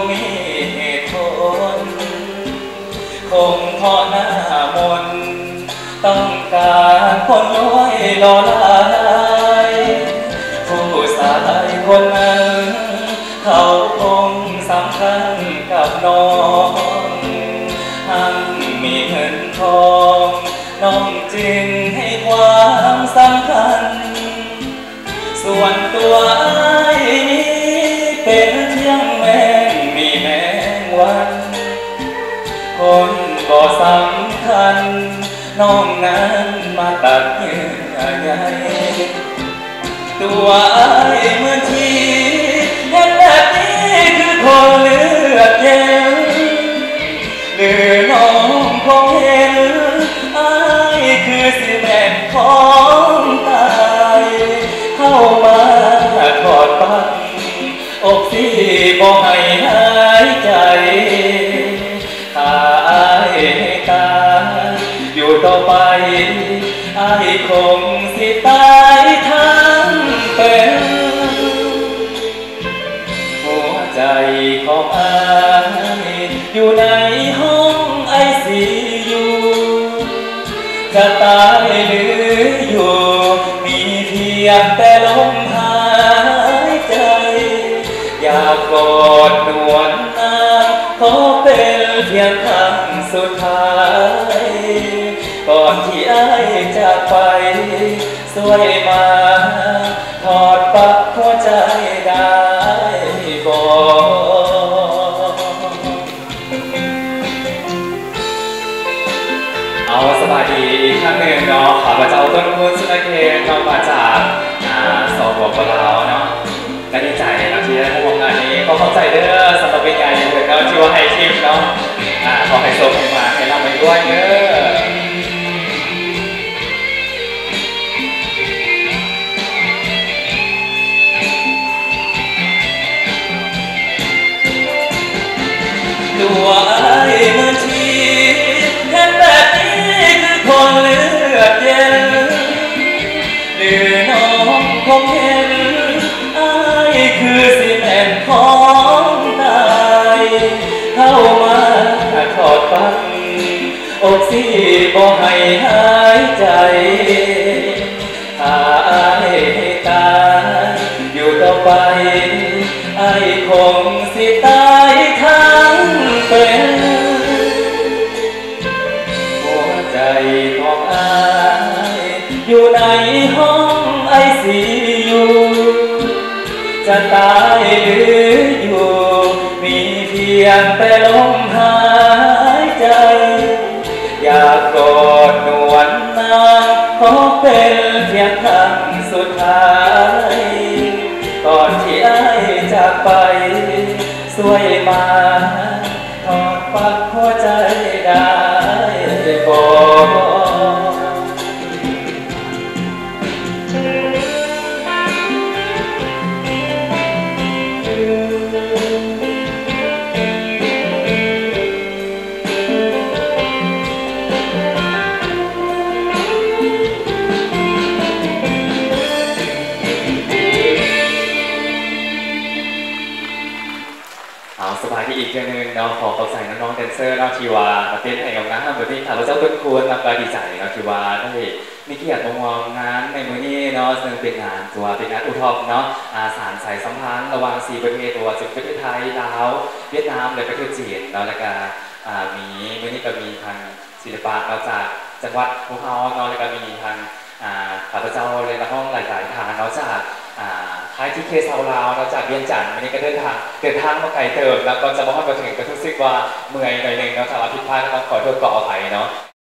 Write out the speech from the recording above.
ມີເຫດຜົນ ຄົງເພາະໜ້າມົນ ຕ້ອງການຄົນລວຍຫຼໍ່ຫຼາຍ ຜູ້ຊາຍຄົນນັ້ນ ເຂົາຄົງສຳຄັນກັບນ້ອງ ຮັ່ງມີເງິນທອງ ນ້ອງຈຶ່ງໃຫ້ຄວາມສຳຄັນ ສ່ວນຕົວອ້າຍນີ້ເປັນພຽງແມງໝີ່ແມງວັນ ຄົນບໍ່ສຳຄັນ ນ້ອງນັ້ນມາຕັດເຍື່ອໃຍ ຕົວອ້າຍເໝືອນທີ່ເຮັດແບບນີ້ຄືຄົນເລືອດເຢັນ ຫຼືນ້ອງຄົງເຫັນ ອ້າຍຄືຊິແມ່ນຂອງຕາຍ ເຂົ້າມາຖອດປັ້ນ ອົກຊິບໍ່ໃຫ້ຫາຍໃຈ ຖ້າອ້າຍໃຫ້ຕາຍຢູ່ຕໍ່ໄປ ອ້າຍຄົງຊິຕາຍທັງເປັນ ຫົວໃຈຂອງອ້າຍຢູ່ໃນຫ້ອງໄອຊີຢູ ຈະຕາຍຫຼືຢູ່ ມີພຽງແຕ່ລົມຫາຍໃຈ ຢາກກອດນວນນາງ ຂໍເປັນພຽງຄັ້ງສຸດທ້າຍ ກ່ອນທີ່ອ້າຍຈາກໄປ ຊ່ວຍມາຖອດປັ້ນຫົວໃຈໄດ້ບໍ່? ເອົາ ສະບາຍດີອີກຄັ້ງໜຶ່ງເນາະ ຂ້າພະເຈົ້າຕົ້ນຄູນ ສຸນນະເຂດເນາະ ມາຈາກ ອາ ສປປ ລາວເນາະ ກະດີໃຈເນາະທີ່ໄດ້ມາຮ່ວມງານນີ້ ຂໍຂອບໃຈເດີ ສຳລັບເວຍໃຫຍ່ເພິ່ນເນາະ ທີ່ວ່າໃຫ້ທິບເນາະ ອາ ຂໍໃຫ້ໂຊກໃຫ້ໝານ ໃຫ້ລ່ຳໃຫ້ລວຍເດີ. ຕົວອ້າຍເໝືອນທີ່ເຮັດແບບນີ້ຄືຄົນເລືອດເຢັນ ຫຼືນ້ອງຄົງເຫັນ ອ້າຍຄືຊິແມ່ນຂອງຕາຍ ເຂົ້າມາຖອດປັ້ນ ອົກຊິບໍ່ໃຫ້ຫາຍໃຈ ຖ້າອ້າຍໃຫ້ຕາຍຢູ່ຕໍ່ໄປ ອ້າຍຄົງຊິຕາຍທັງເປັນ ຫົວໃຈຂອງອ້າຍຢູ່ໃນຫ້ອງໄອຊີຢູ ຈະຕາຍຫຼືຢູ່ ມີພຽງແຕ່ລົມຫາຍໃຈ ຢາກກອດນວນນາງ ຂໍເປັນພຽງຄັ້ງສຸດທ້າຍ ກ່ອນທີ່ອ້າຍຈາກໄປ ຊ່ວຍມາຖອດປັ້ນຫົວໃຈໄດ້ບໍ່? ເອົາ ສະບາຍດີອີກເທື່ອໜຶ່ງເນາະ ຂໍຂອບໃຈນ້ອງໆແດນເຊີເນາະ ທີ່ວ່າມາເຕັ້ນໃຫ້ງາມໆແບບນີ້ ຂ້າພະເຈົ້າຕົ້ນຄູນ ແລ້ວກໍດີໃຈເນາະ ທີ່ວ່າໄດ້ ມີກຽດມາຮ່ວມງານໃນມື້ນີ້ເນາະ ເຊິ່ງເປັນງານ ຖືວ່າເປັນງານໂອທັອບເນາະ ອາ ສານສາຍສຳພັນລະຫວ່າງສີ່ປະເທດ ບໍ່ວ່າຈະເປັນປະເທດໄທ, ລາວ, ຫວຽດນາມ ແລະ ປະເທດຈີນເນາະ ແລ້ວກະ ອາ ມີ ມື້ນີ້ກະມີທາງສິລະປະເນາະ ຈາກຈັງຫວັດພວກເຮົາເນາະ ແລ້ວກະມີທາງ ອາ ຂ້າພະເຈົ້າ ແລະ ນັກຮ້ອງຫຼາຍໆທ່ານເນາະ ຈາກ ອາ ຄ້າຍທີເຄຊາວລາວເນາະ ຈາກວຽງຈັນ ມື້ນີ້ກະເດີນທາງ ເດີນທາງມາໄກເຕີບ ແລ້ວກ່ອນຈະມາຮອດມາເຖິງກະຮູ້ສຶກວ່າເມື່ອຍໜ້ອຍໜຶ່ງເນາະ ຖ້າວ່າຜິດພາດກະຕ້ອງຂໍໂທດຂໍອະໄພເນາະ.